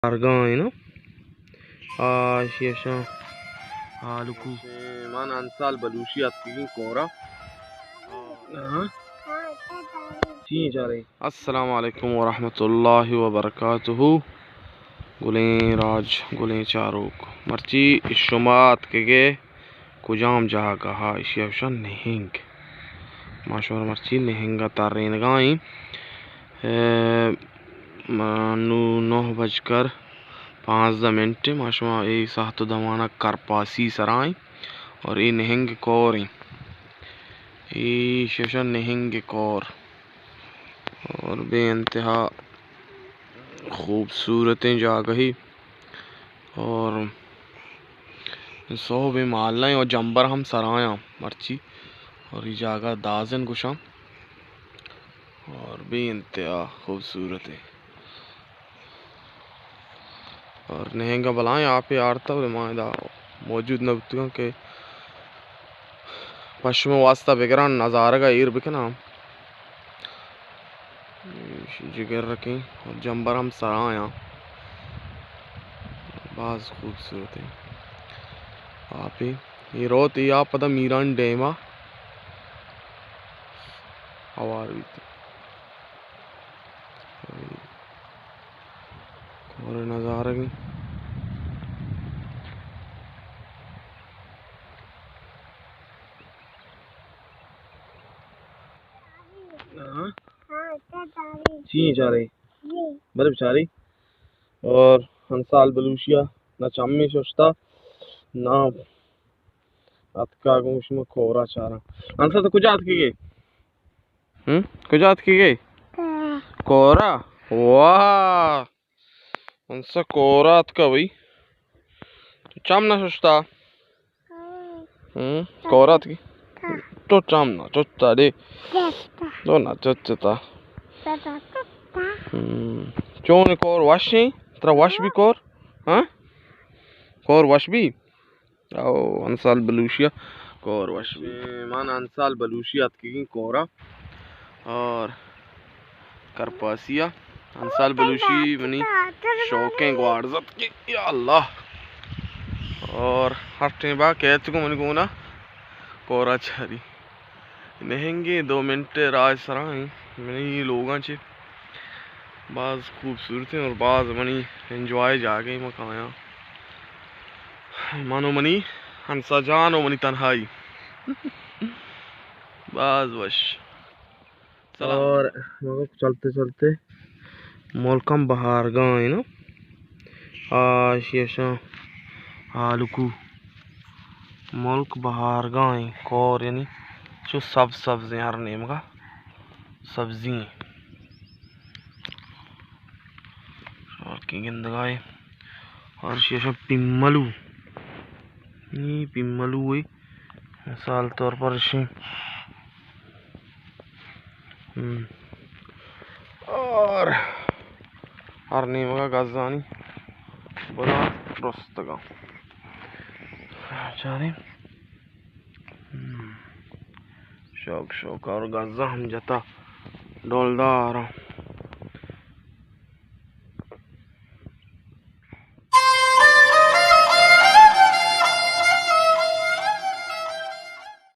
بہارگاہ ایں نا۔ آ، ایشی اشاں آلوکو۔ من انسال بلوشی اتکگیں کورا۔ ہاں؟ چی چارے؟ السلام علیکم ورحمۃ اللہ وبرکاتہ۔ گلیں راج، گلیں چاروک۔ مرچی شما اتکگے کجام جاگہ ءَ؟ ایشی ءَ گوشاں نہنگ۔ ما شمارا مرچی نہنگ ءَ ترینگا ایں۔ اے، ما نو نو بج کر پانزدہ منٹ، ما شما اے ساعت ءُ دمانا کرپاسی سرا ایں اور اے نہنگ کور ایں۔ ایشی ءَ گوشاں نہنگ کور اور بے انتہا خوبصورتیں جاگہے۔ اور سہب ءِ مالیں اور جمبر ہم سرایاں مرچی، اور اے جاگہ دازن گوشاں اور بے انتہا خوبصورت ایں۔ اور نہنگ ءَ بلاہیں آپے آرتا، بلے ما ادا موجود نہ بوتگاں کہ پہ شمے واسطہ بگراں، نظارگ ءَ ایر بکناں۔ ایشی جگر رکیں اور جمبر ہم سرایاں۔ باز خوبصورت ایں آپے۔ اے روت، اے آپ پدا میران ڈیم ءَ ہوار بیت۔ کور نظارگ ایں۔ ہاں؟ چی چارے؟ بلے بچاری۔ اور انسال بلوشی ءَ نہ چمے ششتا، نہ اتکا گوں شما کورا چاراں۔ انسا تو کجا اتکگے؟ ہم؟ کجا اتکگے؟ کورا۔ واہ! انسا کورا اتکا بھئی۔ تو چم نہ ششتا؟ ہم؟ کورا اتکی؟ تو چم نہ ششتا دے۔ تو نہ ششتا۔ ہم۔ چون کور وشیں؟ ترا وش بی کور؟ ہاں؟ کور وش بی؟ او، انسال بلوشی ءَ کور وش بی۔ من انسال بلوشی اتکگیں کورا اور کرپاسی ءَ۔ انسال بلوشی منی شوقیں گوارزتکے، یا اللہ۔ اور ہر ٹیم با کیت کو منی گونا کورا چاری۔ نہنگیں دو منٹ راہ سرا ایں، منی لوگاں چہ باز خوبصورت ایں اور باز منی انجوائے جاگہ ایں۔ ما کایاں من و منی ہنسا جان و منی تنہائی۔ باز وش۔ سلام۔ اور مگو چلتے چلتے ملک ہم بہارگاہ ایں نا۔ آ، ایشی اشاں آلوکو۔ ملک بہارگاہ ایں، کور یعنی چو سبز سبز ایں، ہر نیمگا سبزی ایں۔ اور کی گندگا ایں۔ اور ایشی اشاں پیملو۔ نی پیملو ایں۔ مثال طور پر ایشی ہم۔ اور ہر نیمگا گزانی بنا رستگاں۔ چاریں۔ ہم۔ شوق شوق اور گزا ہم جتا ڈولدار۔